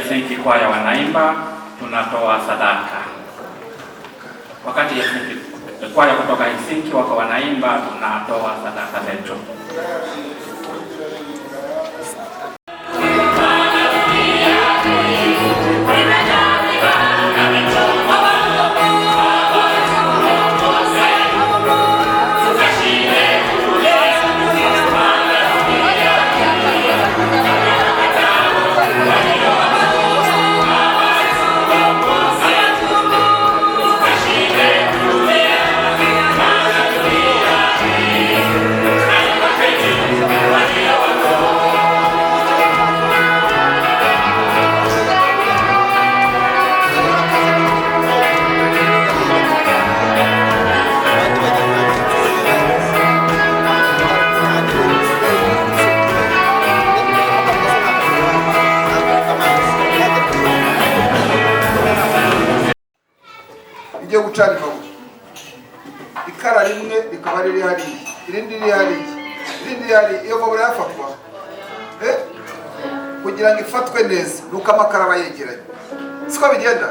Helsinki kwaya wanaimba, tunatoa sadaka. Wakati Helsinki kwaya kutoka Helsinki wako wanaimba, tunatoa sadaka zetu. Igiye gucana imbabura, ikara rimwe rikaba riri hariya, irindi riri hariya, irindi riri hariya. Iyo mbabura yafatwa, eh? Kugira ngo ifatwe neza nuko amakara aba yegeranye, siko bigenda?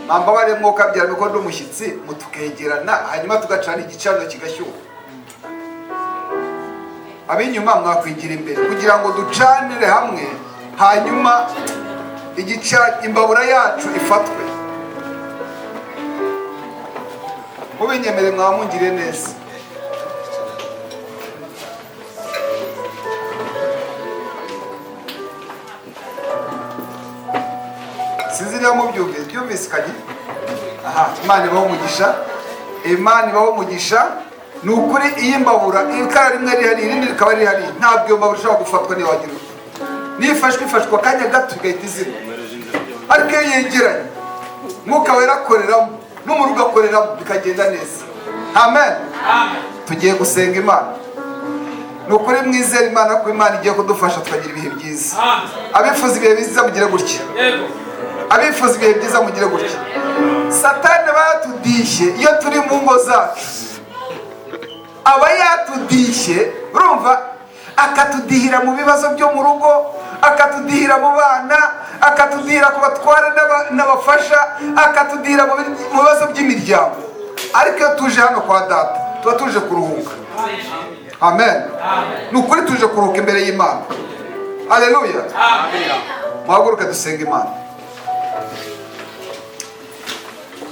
Mwambabare mwokabyara ko ndi umushyitsi, mutukegerana hanyuma tugacana igicaniro kigashyuha. Ab'inyuma mwakwigira imbere kugira ngo ducanire hamwe, hanyuma imbabura yacu ifatwe. Mubinyemere mwamungire neza. Sinzi niba mubyumvise, byumvisikanye. Aha, Imana ibaho umugisha, Imana ibaho umugisha. Ni ukuri iyi mbabura, ikara rimwe rihari irindi rikaba rihari, ntabwo iyo mbabura ishobora gufatwa niyo wagira ute. Nifashwe ifashwa akanya gato igahita izima, ariko iyo yegeranye Mwuka Wera akoreramo n'umuriro ugakoreramo bikagenda neza. Amen. Tugiye gusenga Imana. Ni ukuri mwizere Imana ko Imana igiye kudufasha tukagira ibihe byiza. Abifuza ibihe byiza mugire gutya, abifuza ibihe byiza mugire gutya. Satani aba yatudishye iyo turi mu ngo zacu, aba yatudishye, urumva, akatudihira mu bibazo byo mu rugo, akatudihira mu bana, akatudihira ku batware n'abafasha, akatudihira mu bibazo by'imiryango. Ariko iyo tuje hano kwa data tuba tuje kuruhuka. Amen. Ni ukuri tuje kuruhuka imbere y'Imana. Haleluya. Muhaguruke dusenge Imana.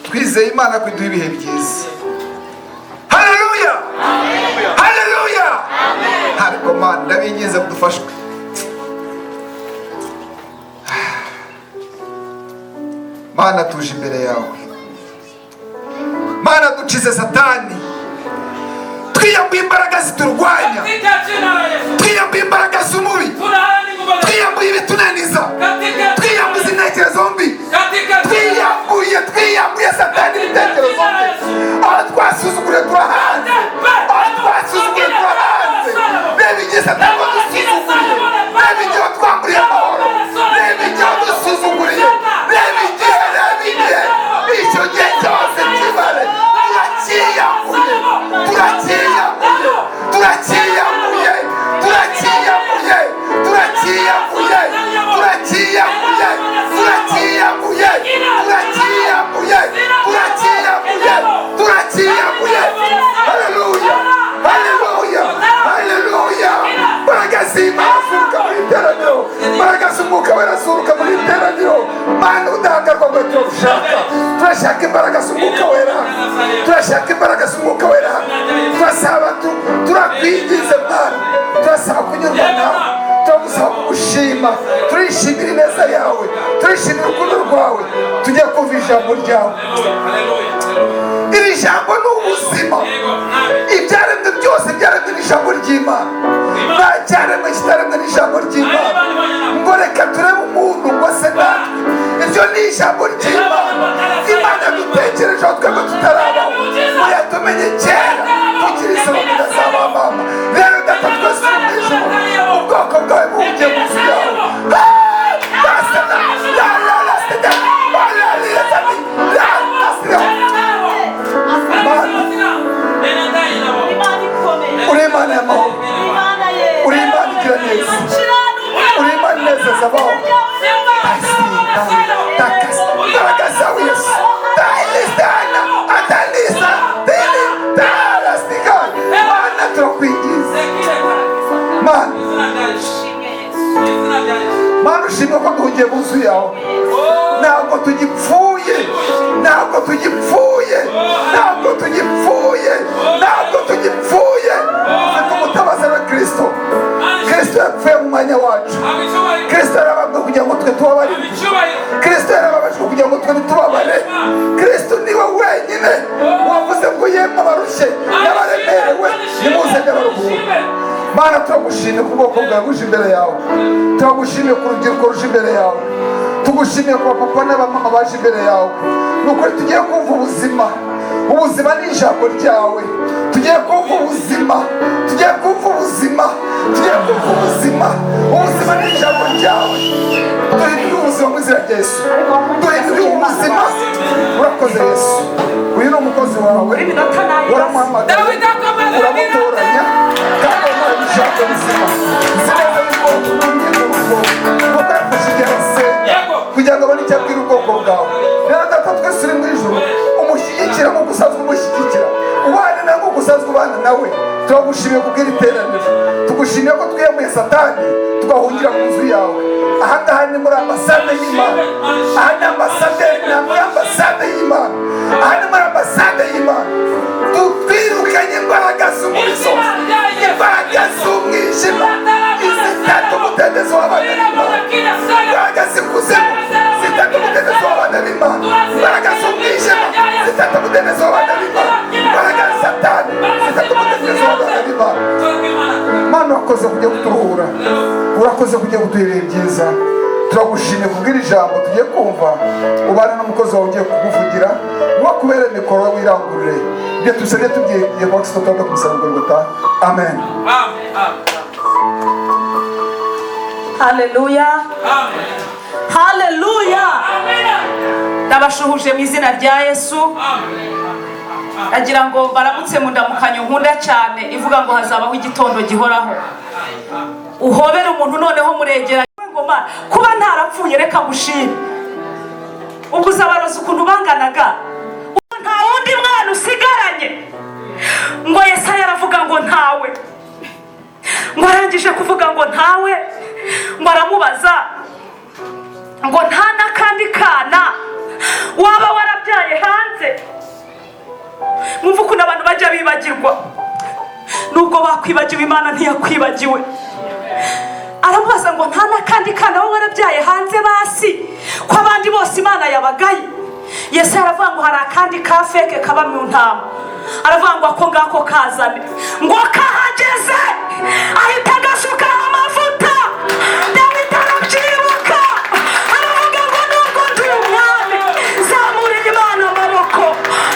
Twizeye Imana ko iduha ibihe byiza. Haleluya. Haleluya. Ariko Mana ndabinginze mudufashwe. Mana tuje imbere yawe. Mana dukize Satani. Twiyambuye imbaraga ziturwanya, twiyambuye imbaraga z'umubi, twiyambuye ibitunaniza, twiyambuye intekerezo mbi, twiyambuye Satani ibitekerezo mbi. Aho twasuzuguriye turahanze, aho twasuzuguriye turahanze. Reba igihe Satani wadusuzuguriye, reba igihe watwamburiye amahoro, reba igihe wadusuzuguriye, reba igihe, reba igihe. Icyo gihe cyose kibare turakiyambuye, turakiyambuye, turakiyambuye, turakiyambuye, turakiyambuye, turakiyambuye, turakiyambuye, turakiyambuye, turakiyambuye, turakiyambuye. Haleluya, haleluya, haleluya. Mbaraga z'Imana zuruka muri iteraniro, mbaraga z'Umwuka Wera zuruka muri iteraniro. Mana udahagarwa ngo turagushaka, turashaka imbaraga z'Umwuka Wera, turashaka imbaraga z'Umwuka Wera. Turasaba, turakwinginze Mana, turasaba kunyurwa nawe, turagusaba kugushima, turishimira ineza yawe, turishimira urukundo rwawe. Tujye kumva ijambo ryawe. Iri jambo ni ubuzima. Ibyaremwe byose byaremwe n'ijambo ry'Imana, nta cyaremwe kitaremwe n'ijambo ry'Imana. Ngo reka turebe umuntu ngo se natwe, iryo ni ijambo ry'Imana. Imana yadutekerejeho twebwe tutarabaho, ngo yatumenye kera tukiri isaba mudasaba mama. Rero data twese turi mu ijuru, ubwoko bwawe buhugiye mu nzu yawe. Uri Imana y'amahoro, uri Imana igira neza, uri Imana inezeza abaho. Duhungiye mu nzu yawe. Ntabwo tugipfuye, ntabwo tugipfuye, ntabwo tugipfuye, ntabwo tugipfuye. Dufite umutabazi wa Kirisito. Kirisito yapfuye mu mwanya wacu. Kirisito yarabambwe kugira ngo twe tubabarire. Kirisito yarababajwe kugira ngo twe ntitubabare. Kirisito niwe wenyine wavuze ngo: "Yemwe abarushye n'abaremerewe, nimuze ndabaruhura." Mana, turagushimiye ku bwoko bwawe buje imbere yawe. Turagushimiye ku rubyiruko ruje imbere yawe. Tugushimiye ku bapapa n'abamama baje imbere yawe. Ni ukuri tugiye kumva ubuzima. Ubuzima ni ijambo ryawe. Tugiye kumva ubuzima, tugiye kumva ubuzima, tugiye kumva ubuzima. Ubuzima ni ijambo ryawe. Duhindure ubuzima mu izina rya Yesu, duhindure ubuzima. Urakoze Yesu. Uyu ni umukozi wawe, waramuhamagaye, uramutoranya, kandi wamuhaye ijambo rizima. Nzi neza yuko uri mu rugo kuko yafashe igihe arasenga kugira ngo abone icyo abwira ubwoko bwawe. Rero Data twese uri mu ijuru, umushyigikira nk'uko usanzwe umushyigikira, ubane nawe nk'uko usanzwe ubana nawe. Turagushimiye kubw'iri teraniro. Tugushimiye ko twiyamuye Satani, tugahungira mu nzu yawe. Aha ngaha ni muri ambasade y'Imana. Aha ni ambasade, ni muri ambasade y'Imana. Aha ni muri ambasade y'Imana. Twirukanye imbaraga z'umurizo, imbaraga z'umwijima izitata umudendezo w'abana b'Imana, imbaraga z'ikuzimu zitata umudendezo w'abana b'Imana, imbaraga z'umwijima zitata umudendezo w'abana b'Imana, imbaraga za Satani zitata umudendezo w'abana b'Imana. Mana, urakoze kujya kuturuhura, urakoze kujya kuduha ibihe byiza. Turagushimiye kubw'iri jambo tugiye kumva. Ubane n'umukozi wawe ugiye kukuvugira, wakubere mikoro, wirangurure. Ibyo tubisabye tubyigiye kwa Kristo tuba kumusaba Golgota. Amen. Haleluya, haleluya! Ndabashuhuje mu izina rya Yesu. Ndagira ngo baramutse mu ndamukanyo nkunda cyane ivuga ngo hazabaho igitondo gihoraho. Uhobere umuntu noneho muregeranye ngo: "Mana, kuba ntarapfuye, reka ngushime." Ubwo uzabaroza ukuntu banganaga, nta wundi mwana usigaranye? Ngo Yesaya aravuga ngo ntawe. Ngo arangije kuvuga ngo ntawe, ngo aramubaza ngo nta n'akandi kana waba warabyaye hanze? Mwumva ukuntu abantu bajya bibagirwa. Nubwo bakwibagiwe, Imana ntiyakwibagiwe. Aramubaza ngo nta n'akandi kana waba warabyaye hanze basi, ko abandi bose Imana yabagaye? Yesu aravuga ngo hari akandi ka fake kaba mu ntama. Aravuga ngo ako ngako kazane. Ngo kahageze ahita agasukaho amavuta. Dawidi arabyibuka, aravuga ngo nubwo ndi umwami, zamurira Imana amaboko,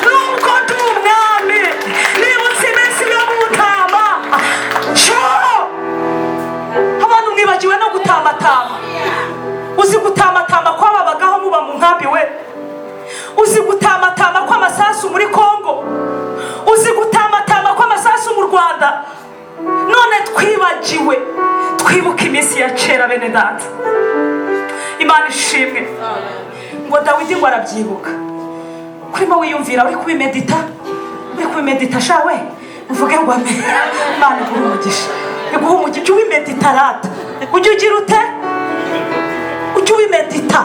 nubwo ndi umwami, nibutse iminsi yo mu ntama. Cyo abantu mwibagiwe no gutamatama. Uzi gutamatama kwababagaho muba mu nkambi we? Uzi gutamatama kw'amasasu muri Kongo? Uzi gutamatama kw'amasasu mu Rwanda? None twibagiwe, twibuka iminsi ya kera. Bene data, Imana ishimwe. Ngo Dawidi ngo arabyibuka. Kurimo wiyumvira, uri kubimedita, uri kubimedita shawe, uvuge ngo amen. Imana iguhe umugisha, iguhe umugisha. Ujye ubimedita rata, ujye ugira ute? Ujye ubimedita.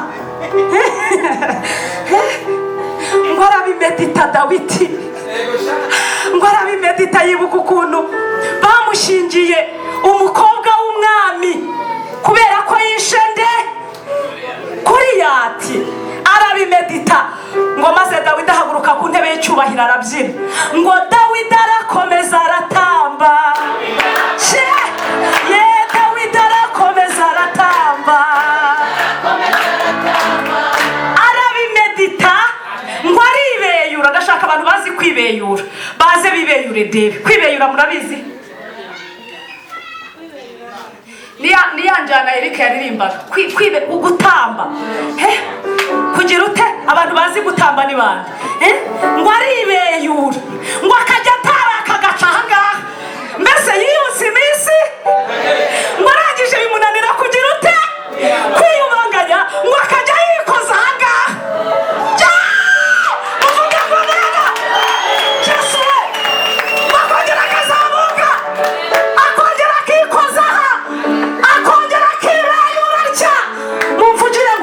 Ngo arabimedita Dawidi, ngo arabimedita, yibuka ukuntu bamushingiye umukobwa w'umwami kubera ko yishe nde? Goliyati. Arabimedita. Ngo maze Dawidi ahaguruka ku ntebe y'icyubahiro, arabyina. Ngo Dawidi arakomeza aratamba. She ye, Dawidi arakomeza aratamba. Arabimedita, ngo aribeyura. Ndashaka abantu bazi kwibeyura baze bibeyure ndebe. Kwibeyura murabizi? Niya njyana Eric yaririmbaga. Gutamba, he kugira ute? Abantu bazi gutamba ni bande? Eh? Ngo aribeyura, ngo akajya ataraka agaca ahangaha, mbese yiyutse iminsi. Ngo arangije bimunanira kugira ute? Kwiyubanganya. Ngo akajya yikoza ahangaha. Jya! Uvuga ngo neza Yesu we! Ngo akongera akazamuka, akongera akikoza aha, akongera akibeyura atya. Mumvugire.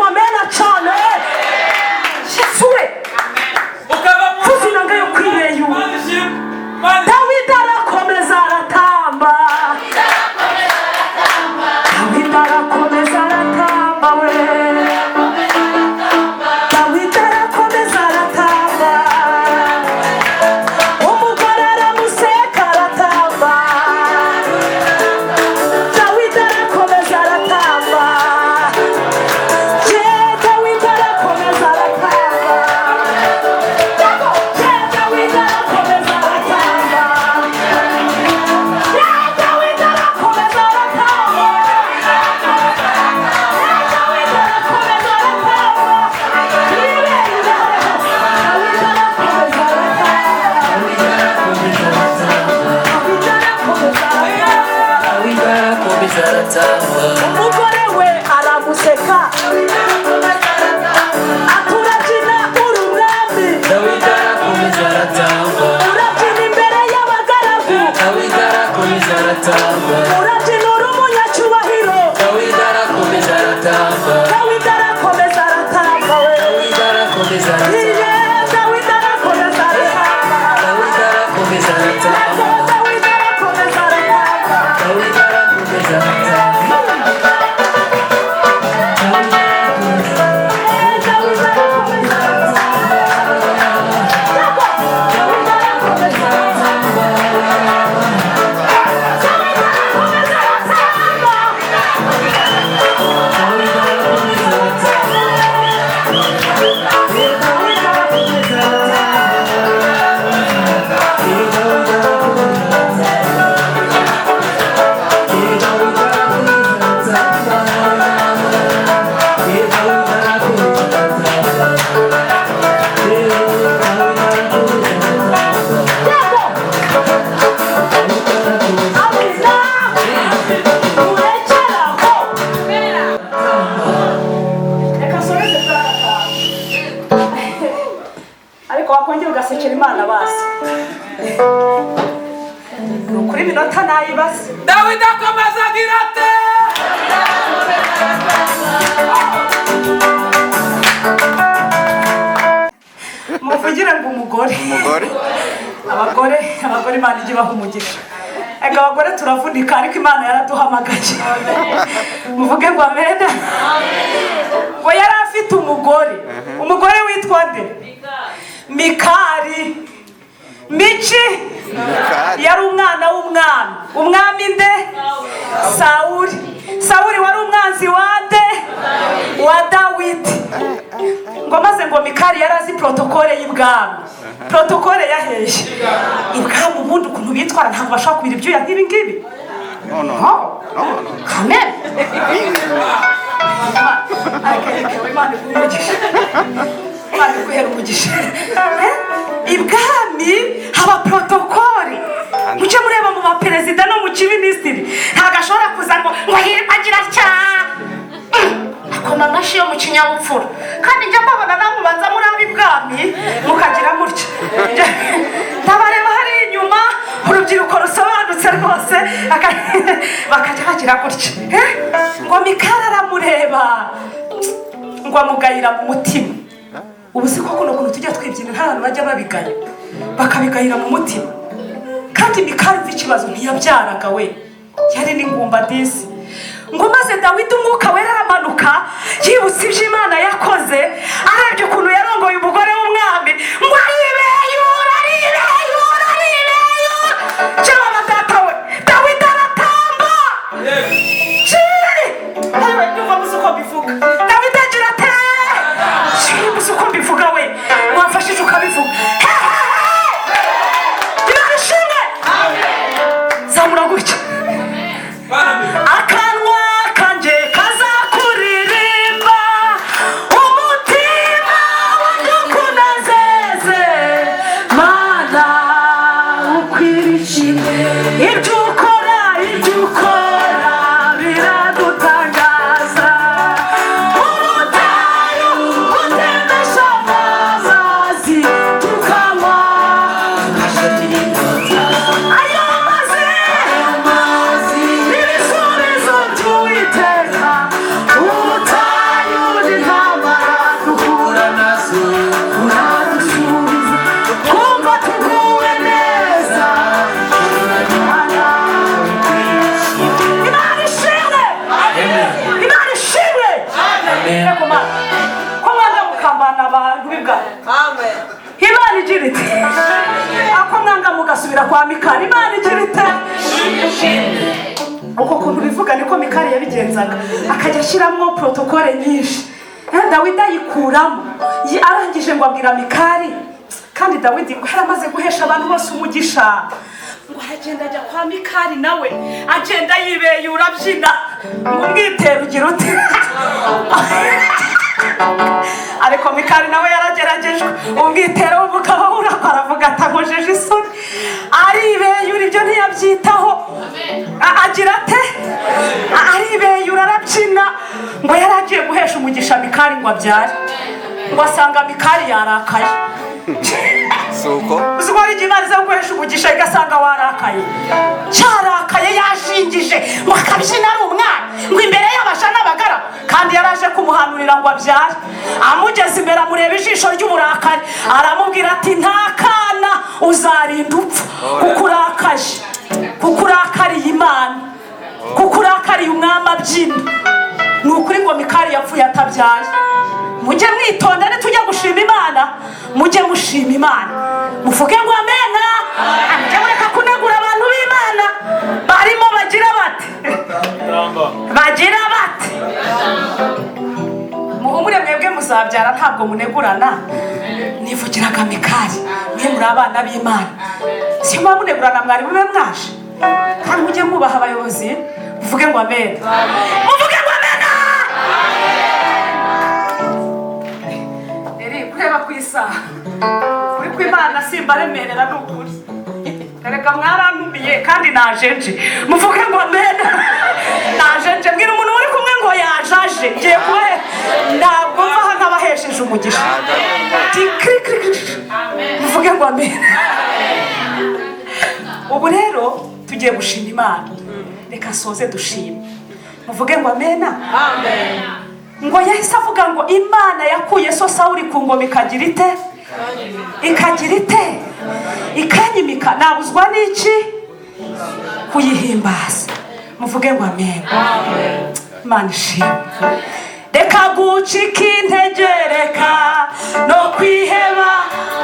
aratamba. Urabyinura umunyacyubahiro. Dawidi arakomeza aratamba. Dawidi arakomeza aratamba we. Dawidi arakomeza aratamba. Iye, Dawidi arakomeza aratamba. Dawidi arakomeza aratamba. Dawidi arakomeza aratamba. Dawidi arakomeza aratamba. Dawidi arakomeza. Dawidi arakomeza aratamba. Dawidi arakomeza aratamba. Dawidi arakomeza aratamba. Dawidi arakomeza aratamba. Dawidi arakomeza aratamba. Yego. Amina. Murekeraho. Reka nsoreze kuri aka kantu. Ariko wakongera ugasekera Imana basi. Ni ukuri iminota nayibaze. Dawidi akomeza agira ate? Muvugire ngo umugore. Umugore. Abagore, abagore Imana ijya ibaha umugisha. Ega abagore turavunika ariko Imana yaraduhamagaye. Muvuge ngo amena. Ngo yari afite umugore. Umugore witwa nde? Mikari. Mici. Mikali. Yari umwana w'umwami. Umwami nde? Sawuli. Sawuli wari umwanzi wa nde? Wa Dawidi. Ngo maze ngo Mikali yari azi protokole y'ibwami. Protokole yaheye ibwami. Ubundi ukuntu bitwara ntabwo bashobora kubira ibyuya nk'ibi ngibi. No, no. No. No, no. Amen. Ariko Imana iguhe umugisha. Imana iguhere umugisha. Ibwami haba protokole. Mujye mureba mu baperezida no mu kiminisitiri, ntabwo ashobora kuza ngo hirwa agira atya, akoma amashyi yo mu kinyabupfura. Kandi njya mbabona namwe ubanza muri ab'ibwami mukagira mutya. Ndabareba hariya inyuma, urubyiruko rusobanutse rwose, bakajya bagira gutya. Eh? Ngo Mikali aramureba, ngo amugayira mu mutima. Ubu si ko kuno kuntu tujya twibyina, nta bantu bajya babigaya, bakabigayira mu mutima. Kandi Mikali, umva ikibazo, ntiyabyaraga we, yari n'ingumba disi. Ngo maze Dawidi umwuka wera aramanuka, yibutse ibyo Imana yakoze, arebye ukuntu yarongoye umugore w'umwami, ngo aribeyura, aribeyura, aribeyura. Cyaba data we, Dawidi aratamba. Chiri! Ewe, ndumva muzi uko mbivuga. Dawidi agira ate? Chiri, muzi uko mbivuga we. Wamfashije ukabivuga. He, he, he! Imana ishimwe! Zamura gutya. Akanwa kanjye kazakuririmba, umutima wanjye ukunezeze, Mana ukwiriye. Ibyo ukora, ibyo ukora biradutangaza. Ubutayu butembesha amazi tukanywa. Ayo mazi, ibisubizo by'Uwiteka. Ubutayu n'intambara duhura nazo, uradusubiza kumva tuguwe neza. Imana ishimwe! Imana ishimwe! Yego Mana, ko mwanga mukambana abantu b'ibwami. Imana igira iti ako mwanga mugasubira kwa Mikali. Imana igira ite? Uko kuntu bivuga niko Mikali yabigenzaga, akajya ashyiramo protokole nyinshi. Dawidi ayikuramo. Arangije ngo abwira Mikali. Kandi Dawidi ngo yaramaze guhesha abantu bose umugisha, ngo aragenda ajya kwa Mikali, nawe agenda yibeyura abyina, ngo umwitero ugira ute? Ariko Mikali nawe yarageragejwe, umwitero w'umugabo urakora, aravuga ati ankojeje isoni. Aribeyura, ibyo ntiyabyitaho. Agira ate? Aribeyura, arabyina. Ngo yari agiye guhesha umugisha Mikali ngo abyare, ngo asanga Mikali yarakaye. Suko. Uzi ko hari igihe Imana iza gukoresha umugisha igasanga warakaye, cyarakaye, yashingije ngo akabyina ari umwana, ngo imbere y'abasha n'abagara, kandi yaraje kumuhanurira ngo abyare. Amugeze imbere amureba ijisho ry'uburakari, aramubwira ati: "Nta kana, uzarinda upfa kuko urakaje, kuko urakariye Imana, kuko urakariye umwami abyina." Ni ukuri ngo Mikali yapfuye atabyaye. Mujye mwitonda, nitujya gushima Imana mujye mushima Imana, muvuge ngo amena. Mujye mureka kunegura abantu b'Imana barimo bagira bati, bagira bati: "Muhumure, mwebwe muzabyara, ntabwo munegurana." Nivugiraga Mikali, mwe muri abana b'Imana, si muba munegurana, mwari mube mwaje. Kandi mujye mwubaha abayobozi. Muvuge ngo amena, muvuge ngo amena. Eri kureba ku isaha, kuri ku Imana simbaremerera, ni ukuri. Erega mwarantumiye kandi naje nje. Muvuge ngo amena, naje nje. Mbwira umuntu muri kumwe ngo yaje aje. Ngiye kubahe, ntabwo mva aha ntabahesheje umugisha. Ti kiri kiri kiri. Muvuge ngo amena. Ubu rero tugiye gushima Imana. Reka soze dushime, muvuge ngo amena. Ngo yahise avuga ngo: "Imana yakuye so Sawuri ku ngoma, ikagira ite, ikagira ite, ikanyimika, nabuzwa n'iki kuyihimbaza?" Muvuge ngo amen. Imana ishimwe. Reka gucika intege, reka no kwiheba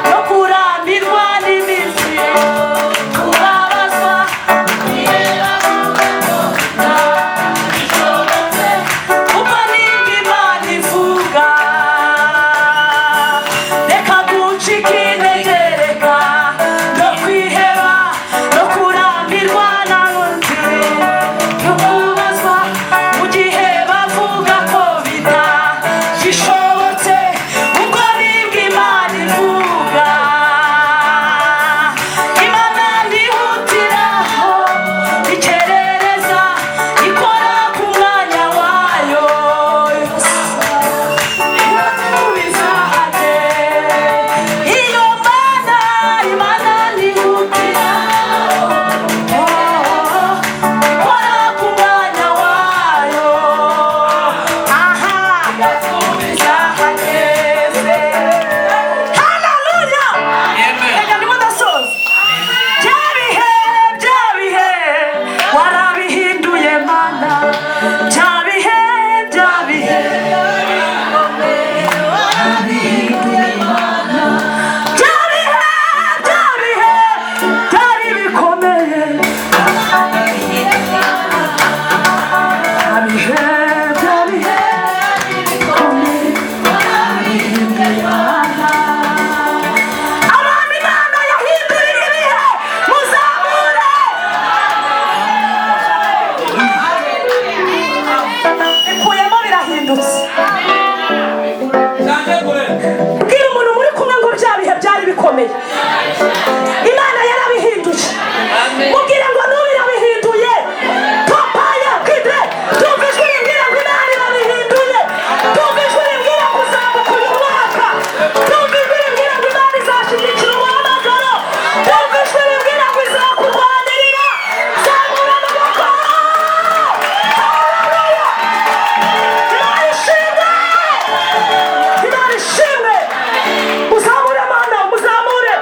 no kurambirwa n'iminsi, kubabazwa, kwiheba, bishobotse, kuko nibwo Imana ivuga. Reka gucika intege, reka no kwiheba no kurambirwa n'undi no kubazwa mu gihe bavuga ko bitagishobotse, ubwo nibwo Imana ivuga. Imana ntihutiraho ikerereza, ikora ku mwanya wayo, iratubiza. Iyo Mana, Imana ntihutiraho, ikora ku mwanya wayo, aha bizahageze. Haleluya! Reka ndimo ndasoza. Bya bihe, bya bihe warabihinduye Mana, bya bihe, bya bihe warabihinduye Mana, bya bihe, bya bihe byari bikomeye, bya bihe, bya bihe bikomeye warabihinduye Mana. Abantu Imana yahinduriye ibihe, muzamure. Bikuyemo, birahindutse. Bwira umuntu muri kumwe ngo bya bihe byari bikomeye, Imana yarabihinduye. Mubwire ngo n'ubu irabihinduye. Papaya kide, tumva ijwi rimbwira ngo Imana irabihinduye. Tumva ijwi rimbwira ngo uzamuka uyu mwaka. Tumva ijwi rimbwira ngo Imana izashyigikira umuhamagaro. Tumva ijwi rimbwira ngo izakurwanirira. Zamura amaboko. Haleluya! Imana ishimwe, Imana ishimwe. Muzamure Mana, muzamure.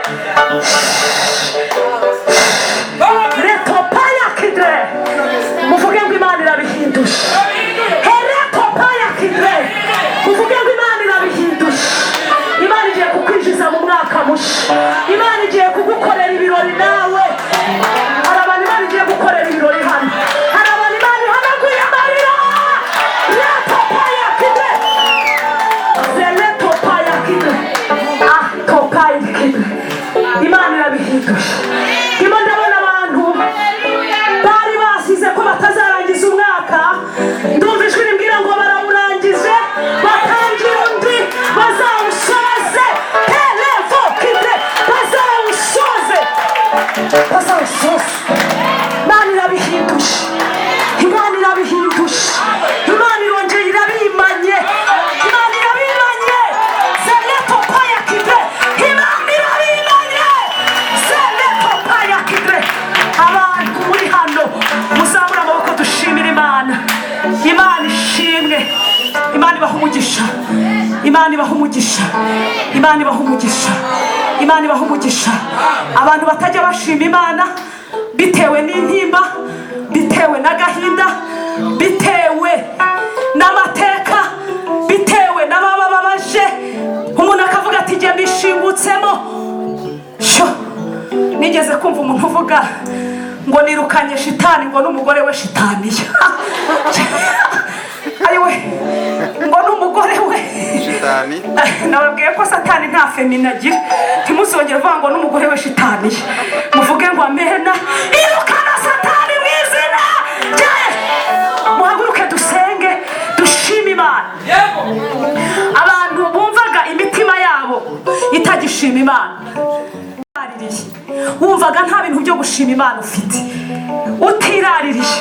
Retopaya kidre, muvuge ngo Imana irabihinduye. Heretopaya kidre, muvuge ngo Imana irabihinduye. Imana igiye kukwinjiza mu mwaka mushya. Imana igiye kugukorera ibirori nawe. Hari abantu Imana igiye gukorera ibirori hano. Hari abantu Imana ihanaguye amarira. Retopaya kidre, zeletopaya kidre, ah topaya kidre. Imana irabihinduye. Ndimo ndabona abantu bari basize ko batazarangiza umwaka. Ndumva ijwi rimbwira ngo barawurangije, batangira undi, bazawusoze. Televo kidre, bazawusoze, bazawusoze. Imana irabihinduye, Imana irabihinduye. Imana irongeye irabimanye, Imana irabimanye. Zeleto paya kidre, Imana Imana ibaha umugisha, Imana ibaha umugisha, Imana ibaha umugisha. Abantu batajya bashima Imana bitewe n'intimba, bitewe n'agahinda, bitewe n'amateka, bitewe n'ababababaje, umuntu akavuga ati: "Jye mbishingutsemo." Sho nigeze kumva umuntu uvuga ngo nirukanye shitani, ngo n'umugore we shitaniya, ayiwe, ngo n'umugore we Shitani. Nababwiye ko Satani nta féminin agira. Ntimuzongere kuvuga ngo n'umugore we shitani, muvuge ngo amena. Irukana Satani mu izina rya Yesu. Muhaguruke dusenge, dushime Imana. Abantu bumvaga imitima yabo itagishima Imana, wumvaga nta bintu byo gushima Imana ufite, utiraririye,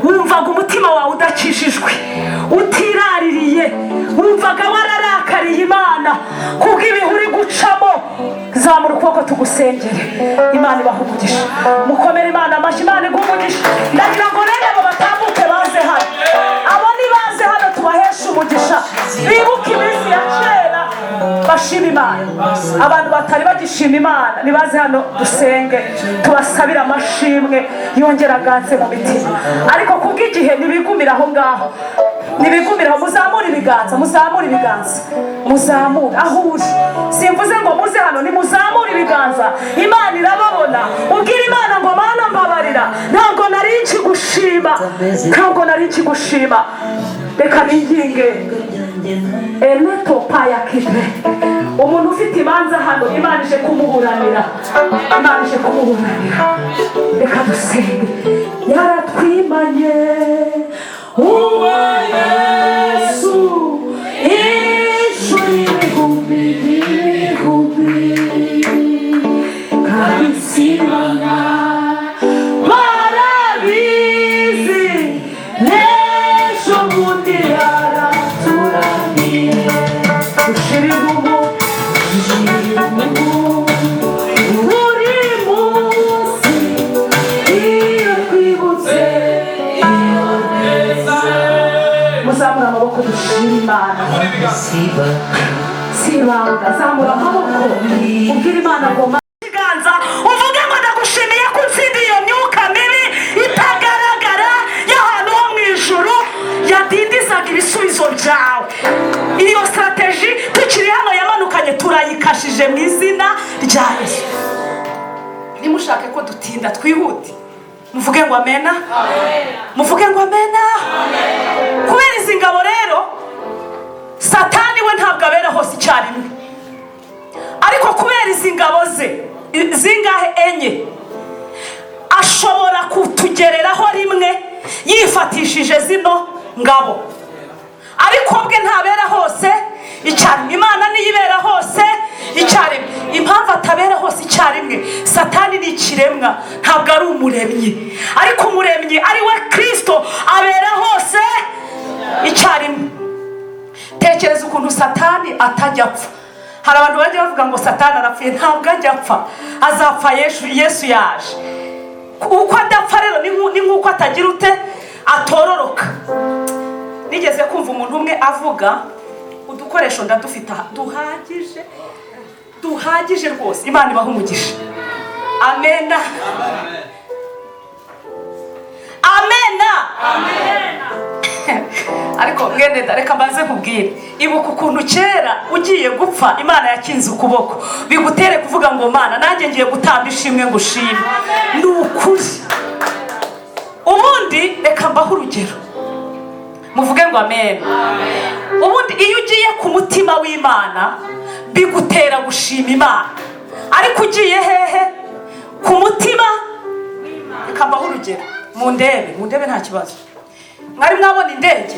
wumvaga umutima wawe udakijijwe, utiraririye, wumvaga wararakariye Imana kubw'ibihe uri gucamo, zamura ukuboko tugusengere. Imana ibaha umugisha. Mukomere Imana amashyi. Imana iguha umugisha. Ndagira ngo rero abo batambuke baze hano, abo nibaze hano tubaheshe umugisha, bibuke iminsi ya kera, bashima Imana. Abantu batari bagishima Imana nibaze hano dusenge, tubasabire amashimwe yongera aganze mu mitima. Ariko kubw'igihe, ntibigumire aho ngaho, ntibigumire aho. Muzamure ibiganza, muzamure ibiganza, muzamure aho uri. Simvuze ngo muze hano, nimuzamure ibiganza. Imana irababona. Ubwira Imana ngo: "Mana, mbabarira, ntabwo nari nkigushima, ntabwo nari nkigushima." Reka binginge eneto paya kipe. Umuntu ufite imanza hano, Imana ije kumuburanira, Imana ije kumuburanira. Reka dusenge. Yaratwimanye uwo Yesu inshuro ibihumbi n'ibihumbi, kandi sibanga barabizi, n'ejo bundi yaraturamiye. Dushira impumu buri munsi iyo twibutse iyo neza. Muzamura amaboko dushima Imana. Si ibanga, zamura amaboko ubwira Imana ngo ikiganza uvuge ngo: "Ndagushimiye ko utsindiye iyo myuka mibi itagaragara y'ahantu ho mu ijuru yadindizaga ibisubizo byawe." Iyo stratégie tukiri hano yamanukanye, turayikashije mu izina rya Yesu. Nimushake ko dutinda, twihute. Muvuge ngo amena, muvuge ngo amena. Kubera izi ngabo rero, Satani we ntabwo abera hose icyarimwe, ariko kubera izi ngabo ze zingahe? Enye. Ashobora kutugereraho rimwe yifatishije zino ngabo, ariko bwe ntabera hose icyarimwe. Imana niyo ibera hose icyarimwe. Impamvu atabera hose icyarimwe, Satani ni ikiremwa, ntabwo ari umuremyi. Ariko umuremyi ari we Kirisito abera hose icyarimwe. Tekereza ukuntu Satani atajya apfa. Hari abantu bajya bavuga ngo Satani arapfuye. Ntabwo ajya apfa, azapfa Yesu, Yesu yaje. Uko adapfa rero ni nk'uko atagira ute, atororoka. Nigeze kumva umuntu umwe avuga, udukoresho ndadufite aha duhagije, duhagije rwose. Imana ibaha umugisha. Amena, amena. Ariko mwene da, reka mbanze nkubwire. Ibuka ukuntu kera ugiye gupfa Imana yakinze ukuboko, bigutere kuvuga ngo: "Mana, nanjye ngiye gutamba ishimwe ngo ushime." Ni ukuri. Ubundi reka mbahe urugero, muvuge ngo amen. Ubundi iyo ugiye ku mutima w'Imana bigutera gushima Imana, ariko ugiye hehe? Ku mutima. Reka mbahe urugero, mundebe, mundebe, nta kibazo. Mwari mwabona indege?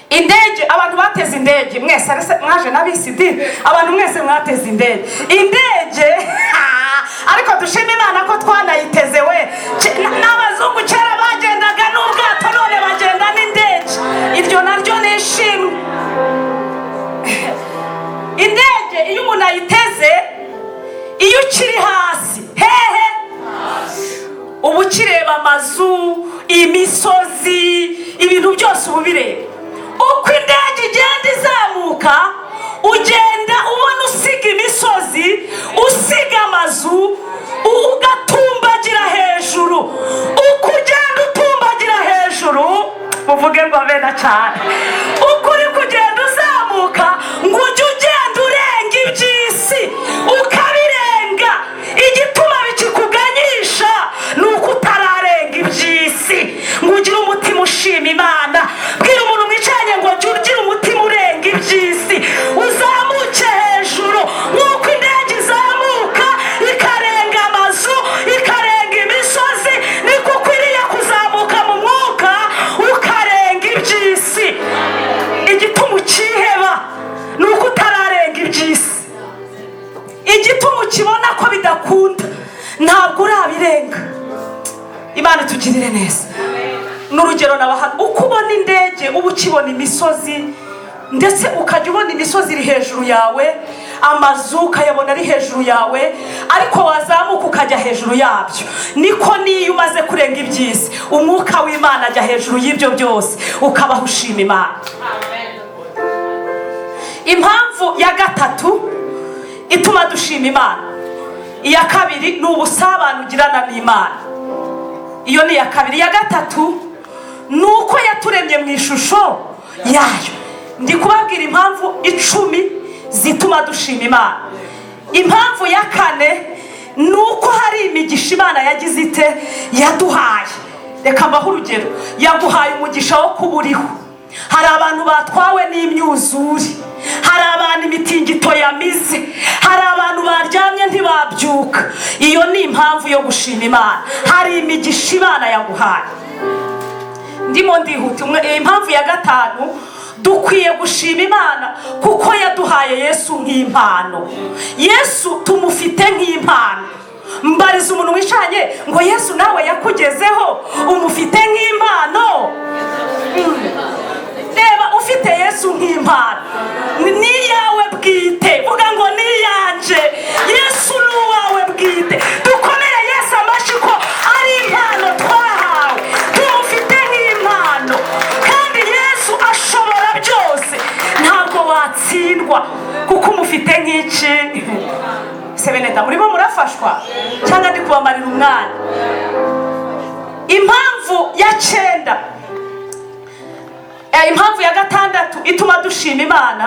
Indege, abantu bateze indege mwese, arese mwaje n'abisidi, abantu mwese mwateze indege. Indege, ariko dushima Imana ko twanayiteze we. N'abazungu kera bagendaga n'ubwato, none bagenda n'indege. Iryo naryo ni ishimwe. Indege iyo umuntu ayiteze, iyo ukiri hasi hehe, uba ukireba amazu, imisozi, ibintu byose uba ubireba. Uko Uko indege igenda izamuka, ugenda ubona usiga imisozi, usiga amazu, ugatumbagira hejuru. Uko ugenda utumbagira hejuru, muvuge ngo amena cyane. Uko uri kugenda uzamuka, ngo ujye ugenda urenga iby'isi, ukabirenga. Igituma bikikuganyisha ni uko utararenga iby'isi ngo ugire umutima ushima Imana. Bwira umuntu mwicaranye ngo jya ugira umutima urenga iby'isi, uzamuke hejuru nk'uko indege izamuka ikarenga amazu, ikarenga imisozi. Niko ukwiriye kuzamuka mu mwuka, ukarenga iby'isi. Igituma ukiheba ni uko utararenga iby'isi. Igituma ukibona ko bidakunda, ntabwo urabirenga. Imana itugirire neza. N'urugero nabaha, uko ubona indege uba ukibona imisozi, ndetse ukajya ubona imisozi iri hejuru yawe, amazu ukayabona ari hejuru yawe, ariko wazamuka ukajya hejuru yabyo. Niko n'iyo umaze kurenga iby'isi, umwuka w'Imana ajya hejuru y'ibyo byose, ukabaho ushima Imana. Impamvu ya gatatu ituma dushima Imana: iya kabiri ni ubusabane ugirana n'Imana, iyo ni iya kabiri. Iya gatatu ni uko yaturemye mu ishusho yayo. Ndi kubabwira impamvu 10 zituma dushima Imana. Impamvu ya kane ni uko hari imigisha Imana yagize ite? Yaduhaye. Reka mbahe urugero: yaguhaye umugisha wo kuba uriho. Hari abantu batwawe n'imyuzure, hari abantu imitingito yamize, hari abantu baryamye ntibabyuka. Iyo ni impamvu yo gushima Imana. Hari imigisha Imana yaguhaye. Ndimo ndihuta. Impamvu ya gatanu: dukwiye gushima Imana kuko yaduhaye Yesu nk'impano. Yesu tumufite nk'impano. Mbariza umuntu wishanye ngo: Yesu nawe yakugezeho, umufite nk'impano? Reba, ufite Yesu nk'impano, ni iyawe bwite. Vuga ngo: "Ni iyanjye." Yesu ni uwawe bwite. Dukomere Yesu amashyi ko ari impano twahawe. Tumufite nk'impano, kandi Yesu ashobora byose. Ntabwo watsindwa kuko umufite nk'iki? Sebeneda, murimo murafashwa cyangwa ndi kubamarira umwanya? Impamvu ya cyenda, impamvu ya gatandatu ituma dushima Imana: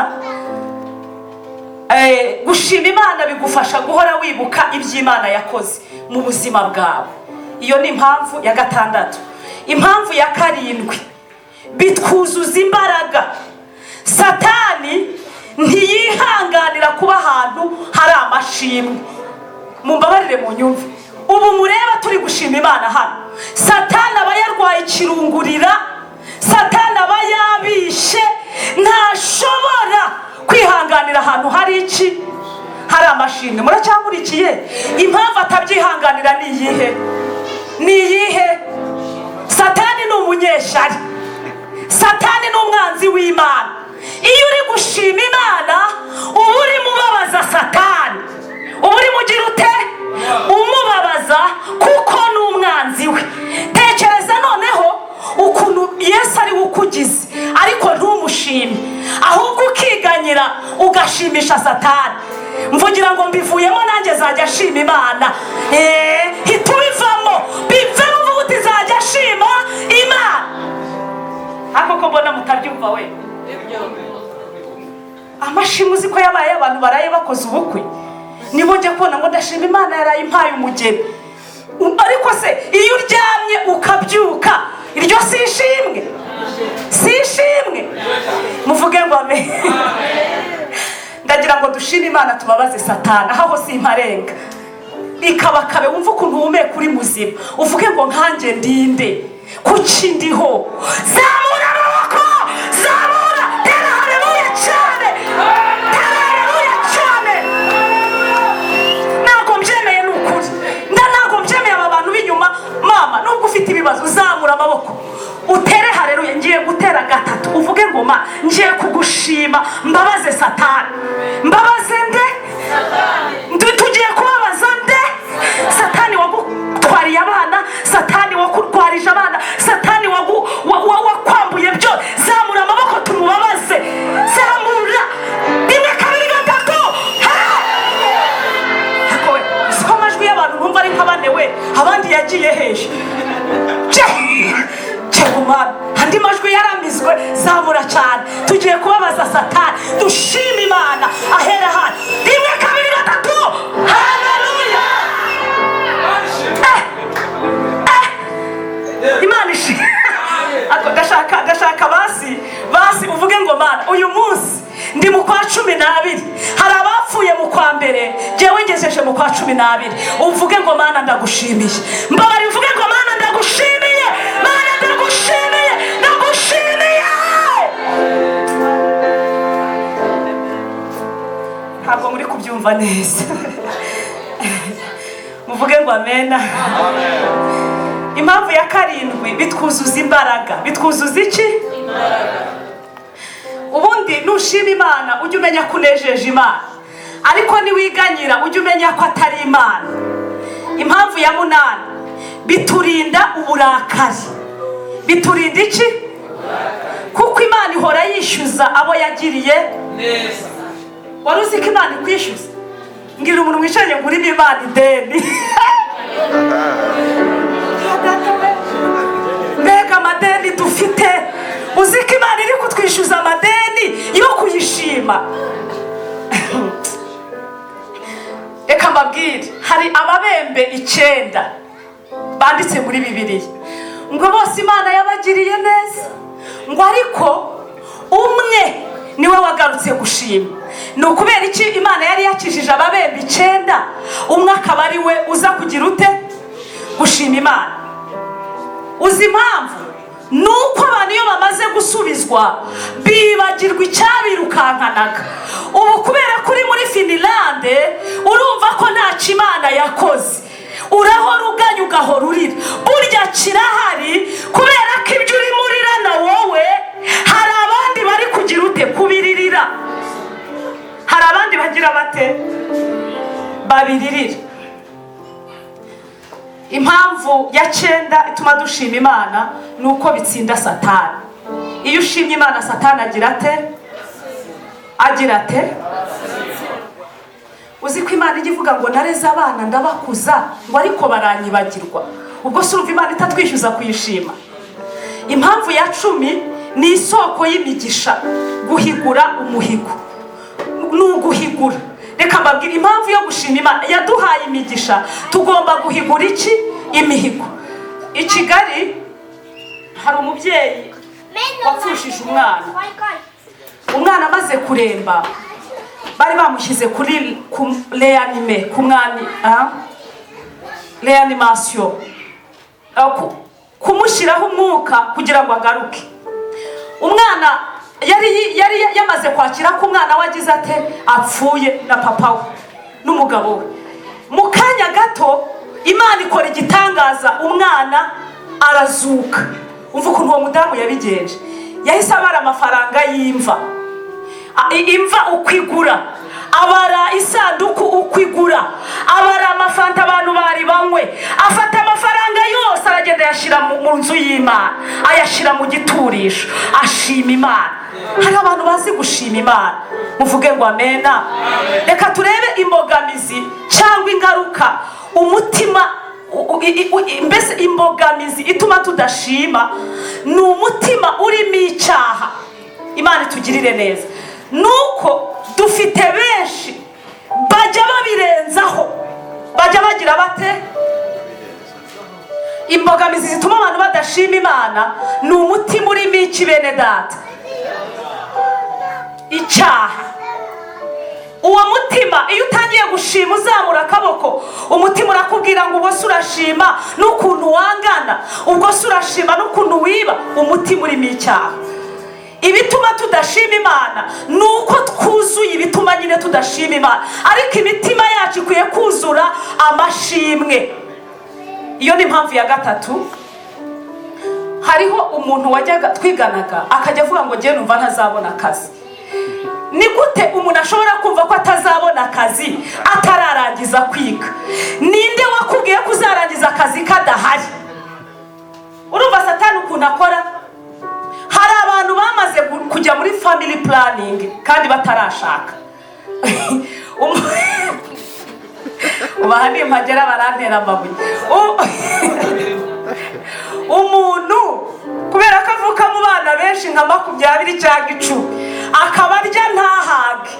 gushima Imana bigufasha guhora wibuka iby'Imana yakoze mu buzima bwawe. Iyo ni impamvu ya gatandatu. Impamvu ya karindwi: bitwuzuza imbaraga. Satani ntiyihanganira kuba ahantu hari amashimwe. Mumbabarire mu nyumve. Ubu mureba turi gushima Imana hano, Satani aba yarwaye ikirungurira, Satani aba yabishe. Ntashobora kwihanganira ahantu hari iki? Hari amashimwe. Muracyakurikiye? Impamvu atabyihanganira ni iyihe? Ni iyihe? Satani ni umunyeshyari, Satani ni umwanzi w'Imana. Iyo uri gushima Imana, uba urimo ubabaza Satani. Uba urimo ugira ute? Umubabaza, kuko ni umwanzi we. Tekereza noneho ukuntu Yesu ari we ukugize, ariko ntumushime, ahubwo ukiganyira, ugashimisha Satani. Mvugira ngo: "Mbivuyemo, nanjye zajya ashima Imana." Hita ubivamo, bivemo, uvuga uti: "Zajya ashima Imana." Ariko ko mbona mutabyumva we? Amashimwe uzi ko yabaye abantu baraye bakoze ubukwe, nibo njya kubona ngo: "Ndashima Imana yaraye impaye umugeni." Ariko se iyo uryamye ukabyuka, iryo si ishimwe? Si ishimwe? Muvuge ngo amen. Ndagira ngo dushime Imana, tubabaze Satani. Aho simparenga ikabakabe. Wumve ukuntu uhumeka, uri muzima, uvuge ngo: "Nkanjye ndinde? Kuki ndiho?" Zamura amaboko, zamura, tera haleluya cyane, tera haleluya cyane. Ntabwo mbyemeye, ni ukuri nda, ntabwo mbyemeye. Aba bantu b'inyuma, mama, nubwo ufite ibibazo, zamura amaboko utere haleluya. Ngiye gutera gatatu, uvuge ngo: "Ma, ngiye kugushima, mbabaze Satani." Mbabaze nde? Tugiye kubabaza nde? Satani wagutwariye abana, Satani wakurwarije abana, Satani wakwambuye. Yagiye hehe? Cyegumana andi majwi yaramizwe. Zamura cyane, tugiye kubabaza Satani. Dushima Imana ahera hano. Rimwe, kabiri, gatatu, haleluya! Eh, eh, Imana ishimwe. Ako ndashaka, ndashaka basi basi uvuge ngo: "Mana, uyu munsi ndi mu kwa 12. Hari abapfuye mu kwa mbere, jyewe ngejeje mu kwa 12." Uvuge ngo: "Mana, ndagushimiye." Mbabari, uvuge ngo: "Mana, ndagushimiye. Mana, ndagushimiye, ndagushimiye." Ntabwo muri kubyumva neza. Muvuge ngo amena. Impamvu ya karindwi: bitwuzuza imbaraga. Bitwuzuza iki? Ubundi nushima Imana, ujye umenya ko unejeje Imana, ariko niwiganyira, ujye umenya ko atari Imana. Impamvu ya munani: biturinda uburakari. Biturinda iki? Kuko Imana ihora yishyuza abo yagiriye neza. Wari uzi ko Imana ikwishyuza? Mbwira umuntu wicaranye ngo urimo Imana ideni. Mbega amadeni dufite! Uzi ko Imana iri kutwishyuza amadeni yo kuyishima? Reka mbabwire, hari ababembe icyenda banditse muri Bibiliya, ngo bose Imana yabagiriye neza, ngo ariko umwe niwe wagarutse gushima. Ni ukubera iki Imana yari yakijije ababembe icyenda, umwe akaba ari we uza kugira ute? Gushima Imana. Uzi impamvu? Ni uko abantu iyo bamaze gusubizwa bibagirwa icyabirukankanaga. Ubu kubera ko uri muri Finilande, urumva ko ntacyo Imana yakoze, urahora uganya, ugahora urira. Burya kirahari, kubera ko ibyo urimo urira na wowe, hari abandi bari kugira ute? Kubiririra. Hari abandi bagira bate? Babiririra. Impamvu ya cyenda ituma dushima Imana ni uko bitsinda Satani. Iyo ushimye Imana, Satani agira ate? Agira ate? Uzi ko Imana ijya ivuga ngo: "Nareze abana, ndabakuza," ngo "ariko baranyibagirwa"? Ubwo si urumva Imana itatwishyuza kuyishima? Impamvu ya 10 ni isoko y'imigisha. Guhigura umuhigo ni uguhigura. Reka mbabwire impamvu yo gushima Imana: yaduhaye imigisha, tugomba guhigura iki? Imihigo. I Kigali hari umubyeyi wapfushije umwana. Umwana amaze kuremba, bari bamushyize kuri ku réanimé, ku mwami réanimation, kumushyiraho umwuka kugira ngo agaruke. Umwana yari yamaze kwakira ko umwana we agize ate? Apfuye, na papa we n'umugabo we. Mu kanya gato Imana ikora igitangaza, umwana arazuka. Umva ukuntu uwo mudamu yabigenje: yahise abara amafaranga y'imva, imva uko igura, abara isanduku uko igura, abara amafanta abantu bari banywe, afata amafaranga yose aragenda ayashyira mu nzu y'Imana, ayashyira mu giturisho, ashima Imana. Hari abantu bazi gushima Imana. Muvuge ngo amena. Reka turebe imbogamizi cyangwa ingaruka umutima mbese imbogamizi ituma tudashima ni umutima urimo icyaha. Imana itugirire neza. Nuko dufite benshi bajya babirenzaho, bajya bagira bate? Imbogamizi zituma abantu badashima Imana ni umutima urimo iki, bene Data? Icyaha. Uwo mutima, iyo utangiye gushima uzamura akaboko, umutima urakubwira ngo: "Ubwo se urashima n'ukuntu wangana? Ubwo se urashima n'ukuntu wiba?" Umutima urimo icyaha. Ibituma tudashima Imana ni uko twuzuye ibituma nyine tudashima Imana, ariko imitima yacu ikwiye kuzura amashimwe. Iyo ni impamvu ya gatatu. Hariho umuntu wajyaga twiganaga, akajya avuga ngo: "Ngewe numva ntazabona akazi." Ni gute umuntu ashobora kumva ko atazabona akazi atararangiza kwiga? Ninde wakubwiye ko uzarangiza akazi kadahari? Urumva Satani ukuntu akora? Hari abantu bamaze kujya muri family planning kandi batarashaka. Ubaha nimpagera barantera amabuye. Umuntu kubera ko avuka mu bana benshi nka 20 cyangwa 10, akaba arya ntahage,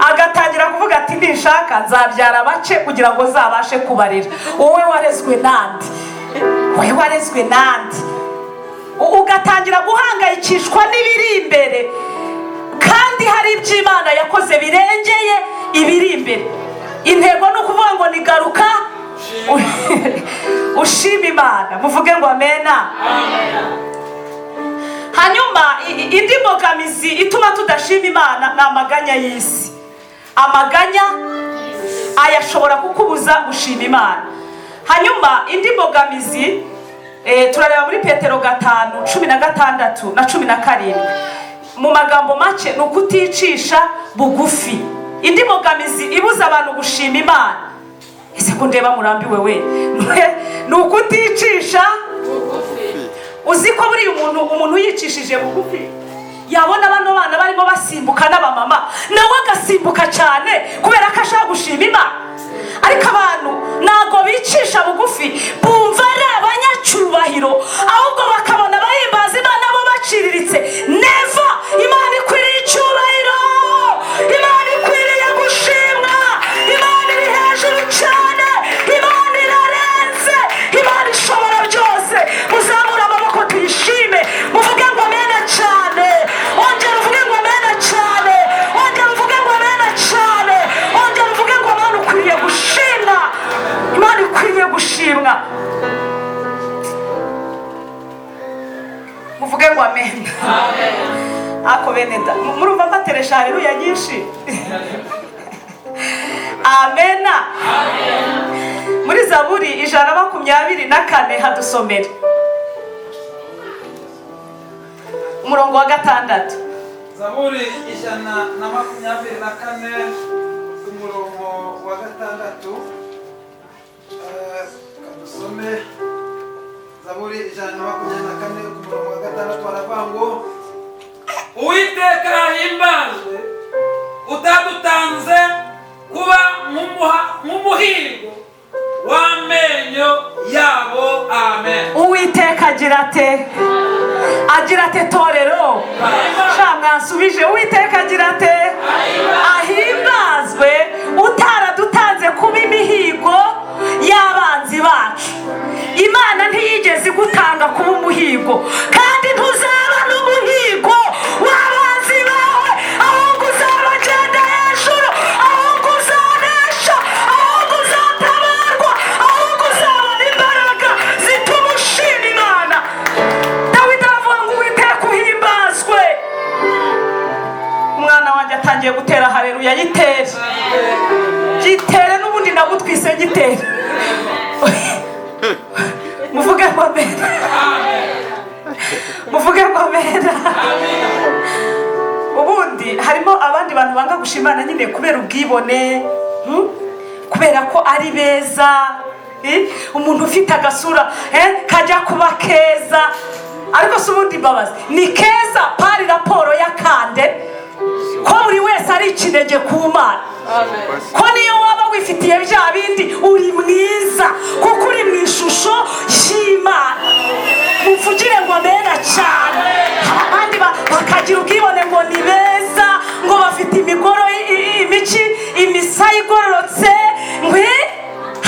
agatangira kuvuga ati: "Nishaka nzabyara bake kugira ngo nzabashe kubarera." Wowe warezwe nande? Wowe warezwe nande? Ugatangira guhangayikishwa n'ibiri imbere, kandi hari ibyo Imana yakoze birengeye ibiri imbere. Intego ni ukuvuga ngo nigaruka ushima Imana. Muvuge ngo amena. Hanyuma indi mbogamizi ituma tudashima Imana ni amaganya y'isi. Amaganya aya ashobora kukubuza gushima Imana. Hanyuma indi mbogamizi, turareba muri Petero 5:16 na 17. Mu magambo make, ni ukuticisha bugufi. Indi mbogamizi ibuza abantu gushima Imana, ese ko ndeba murambiwe we, ni ukuticisha. Uzi ko buriya umuntu yicishije bugufi yabona bano bana barimo basimbuka n'abamama, nawe agasimbuka cyane kubera ko ashaka gushima Imana? Ariko abantu ntabwo bicisha bugufi, bumva ari abanyacyubahiro, ahubwo bakabona bahimbaza Imana bo baciriritse. Never! Imana ikwiriye icyubahiro, Imana ikwiriye gushimwa, Imana iri hejuru cyane, Imana irarenze, Imana ishobora byose. Muzamure amaboko tuyishime, muvuge ngo amena cyane. Ongera uvuge ngo amena cyane. Ongera uvuge ngo amena cyane. Ongera uvuge ngo Imana ukwiriye gushimwa, Imana ikwiriye gushimwa. Muvuge ngo amena. Ako bene da, murumva mbateresha haleluya nyinshi. Amena. Muri Zaburi 124, hadusomere umurongo wa 6. Zaburi 124, umurongo wa 6. Kadusome Zaburi 124 ku murongo wa 6, baravuga ngo: Uwiteka ahimbazwe, utadutanze kuba nk'umuhigo w'amenyo yabo. Amen. Uwiteka agira ate? Agira ate, torero? Sha, mwansubije. Uwiteka agira ate? Ahimbazwe, utaradutanze kuba imihigo y'abanzi bacu. Imana ntiyigeze igutanga kuba umuhigo, kandi ntuzaba n'umuhigo w'abanzi bawe, ahubwo uzabagenda hejuru, ahubwo uzanesha, ahubwo uzatabarwa, ahubwo uzabona imbaraga zituma ushima Imana. Dawidi aravuga ngo: "Uwiteka uhimbazwe." Umwana wanjye atangiye gutera hareruya. Yitere, gitere, n'ubundi nagutwise gitere. Muvuge ngo amena. Muvuge ngo amena. Ubundi harimo abandi bantu banga gushimana nyine kubera ubwibone, Kubera ko ari beza, eh? Umuntu ufite agasura kajya kuba keza, ariko si ubundi mbabazi ni keza pari raporo y'akande ko buri wese ari ikinege ku Mana, ko niyo waba wifitiye bya bindi uri mwiza kuko uri mu ishusho y'Imana. Muvugire ngo amena cyane. Abandi bakagira ubwibone ngo ni beza, ngo bafite imigoro imiki, imisaya igororotse, ngwe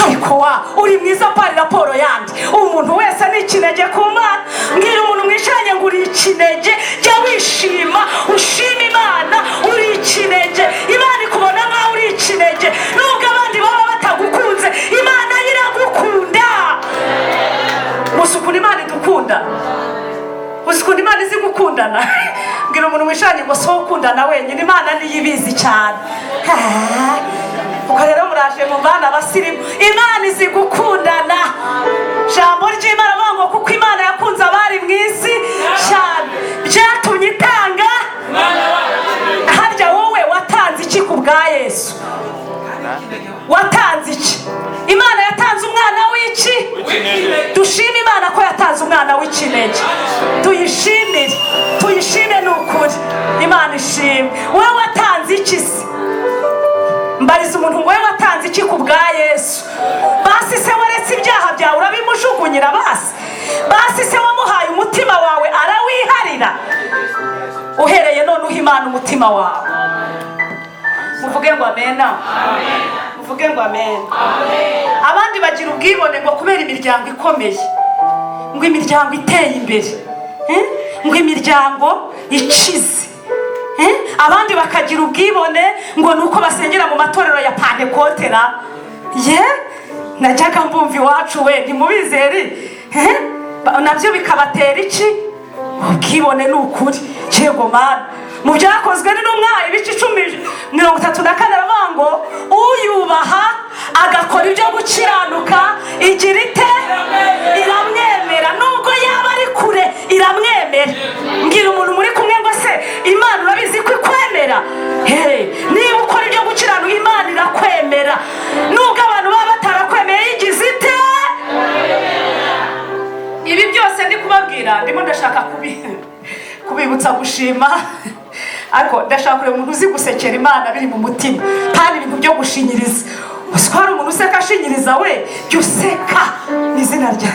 ariko wa uri mwiza pari raporo yandi. Umuntu wese ni ikinege ku Mana. Mbwira umuntu mwicaranye ngo uri ikinege. Jya wishima, ushima Imana. Uri ikinege, Imana ikubona nkaho uri ikinege. Nubwo abandi baba batagukunze, Imana yo iragukunda. Gusa ukuntu Imana idukunda, uzi ukuntu Imana izi gukundana? Mbwira umuntu mwicaranye ngo si wowe ukundana wenyine, Imana niyo ibizi cyane. Ubwo rero muraje mu bana abasirimu. Imana izi gukundana. Jambo ry'Imana avuga ngo kuko Imana yakunze abari mu isi cyane, byatumye itanga. Harya wowe watanze iki ku bwa Yesu? Watanze iki? Imana yatanze umwana w'iki? Dushime Imana ko yatanze umwana w'ikinege. Tuyishimire, tuyishime, ni ukuri Imana ishimwe. Wowe watanze iki se? Mbariza umuntu ngo: "Wowe watanze iki ku bwa Yesu?" Basi se waretse ibyaha byawe urabimujugunyira? Basi Basi se wamuhaye umutima wawe arawiharira? Uhereye none uha Imana umutima wawe. Muvuge ngo amena. Muvuge ngo amena. Abandi bagira ubwibone ngo kubera imiryango ikomeye, ngo imiryango iteye imbere, ngo imiryango ikize. Abandi bakagira ubwibone ngo ni uko basengera mu matorero ya Pantekotera. Ye, najyaga mbumva iwacu we, ntimubizeri. Nabyo bikabatera iki? Ubwibone. Ni ukuri, yego Mana. Mu Byakozwe n'Intumwa ibice 10:34 aravuga ngo uyubaha agakora ibyo gukiranuka igira ite? Iramwemera. Nubwo yaba ari kure, iramwemera. Mbwira umuntu muri kumwe ngo: "Se Imana urabizi ko ikwemera?" Hey, niba ukora ibyo gukiranuka, Imana irakwemera nubwo abantu baba batarakwemeye. Yigize ite? Ibi byose ndi kubabwira, ndimo ndashaka kubibutsa gushima, ariko ndashaka kureba umuntu uzi gusekera Imana biri mu mutima, kandi ibintu byo gushinyiriza. Uzi ko hari umuntu useka ashinyiriza? We, jya useka mu izina rya